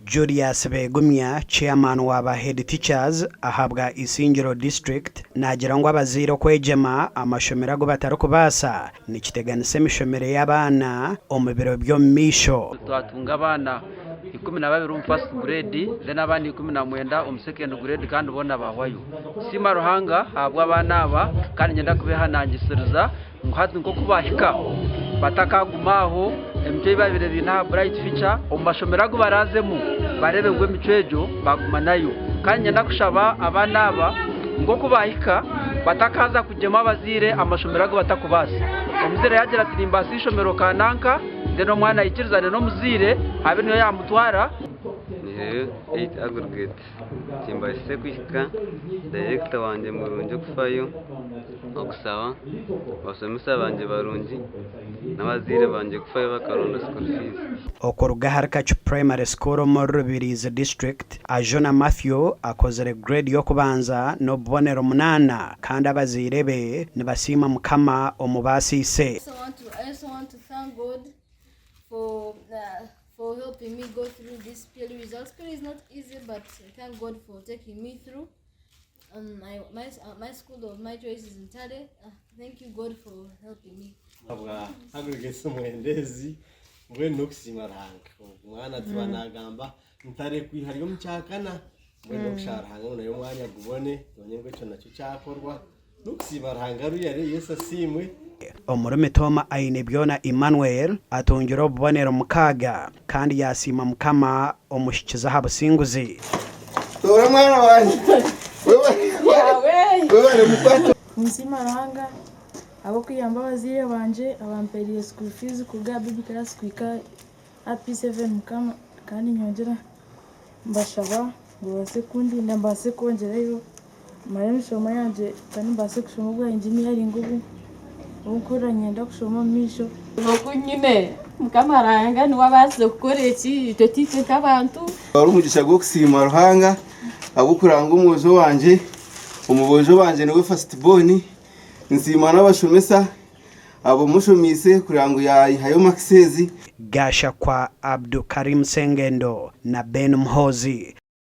Julius Begumya, Chairman wa ba Head Teachers ahabwa Isingiro District naagira ngu abazaire okwegyema amashomero agu batarikubaasa nikiteganisa emishomere y'abaana omu biro by'omu maisho. Twatunga abaana 12 omu first grade then abandi 19 omu second grade kandi boona bahwayo. Nsiima Ruhanga ahabw'abaana aba kandi niinyenda kubehanangisiriza ngu hati nk'oku baahika batakaguma aho emicwe ei baabaire baine aha Bright Future omu mashomero agu baraazemu bareebe ngu emicwe egyo baaguma nayo. Kandi niinyenda kushaba abaana aba ngu oku baahika batakaaza kugyema abazaire amashomero agu batakubaasa. Omuzaire yaagira ati nimbaasa eishomero kananka then omwana aikirizane n'omuzaire abe niyo yaamutwara. Nyihireyo 8 aggregate. Kimbaasise kuhika dayirekita wangye murungi okufayo, okusaba, abashomesa bangye barungi n'abazaire bangye kufayo bakaronda school fees. Okuruga ahari Kacu Primary School omuri Rubirizi District, Ajuna Mathew akozire grade y'okubanza n'obubonero munaana kandi abazaire be nibasiima Mukama omubaasiise. I also want to thank God for uh, for helping me go through this PLE results. PLE is not easy, but thank God for taking me through. Um, my, my, uh, my school of my choice is in Tale. Uh, thank you, God, for helping me. Bwa aggregates omwendezi mbwenu n'okusiima Ruhanga omwana tuba nagamba ntare kwiha ari omu kyakana mbwenu n'okushaba Ruhanga ngu naye omwanya gubone tumanye ngu ekyo nakyo kyakorwa N'okusiima Ruhanga ruyare Yesu asiimwe. Omuri Mitooma Ainebyona Emmanuel atungire obubonero mukaaga kandi yaasiima Mukama omuhikize aha businguzi. Toora mwana wangye webare mukwate. Ninsiima Ruhanga ahabw'okuyamba abazaire bangye abampereire school fees kuruga aha baby class kuhika aha P7 Mukama kandi nyongyera mbashaba ngu babaase kundinda mbaase kwongyerayo mare emishomo yangye kandi mbaase kushoma obwa engineering obu ndikuhurira niinyenda kushoma omu maisho. Oku nyine Mukama Ruhanga niwe abaasize kukora eki itwe tiitwe nk'abantu. Gwari omugisha gw'okusiima Ruhanga ahabw'okuranga omwojo wangye. Omwojo wangye niwe first born. Nsiima n'abashomesa abamushomiise kureba ngu yayihayo marks ezi. Gashakwa Abdu Karim Sengendo na Ben Muhoozi.